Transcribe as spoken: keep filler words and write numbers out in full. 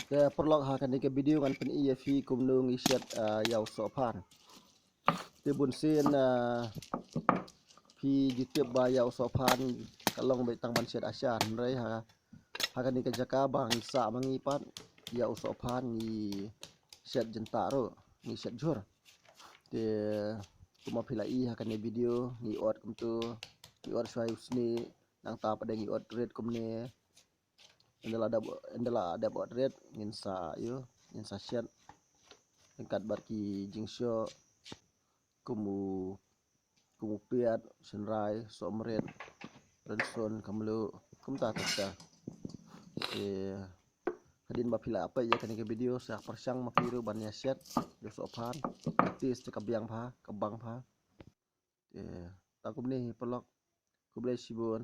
Te paralok, ha kane ka video ngan pyni ïa phi kumno ngi shet, ah, ïa u sohphan. Te bun sien, ah, phi ju tip ba ïa u sohphan ka long beit tang ban shet ashar, hynrei ha, ha kane ka jaka ba ngi sah ma ngi pat ïa u sohphan ngi shet jyntah ruh, ngi shet jhur. Te kumba phi la i ha kane video ngi ot kumtu, ngi ot shuwa u snieh, nangta pat de ngi ot rit kumne. Ynda la dep, ynda la dep ot rit ngin sa ïoh, ngin sa shet ryngkat bad ki jingshoh kum u, kum u piat, shynrai, sohmrit, rynsun, ka mluh, kumta kumta. Te hadien ba phi la peit ïa kane ka video sa pyrshang ma phi ruh ban ïa shet ïa u sohphan. Ka taste ka biang bha, ka bang bha. Te ta kumne hi paralok. Khublei shibun.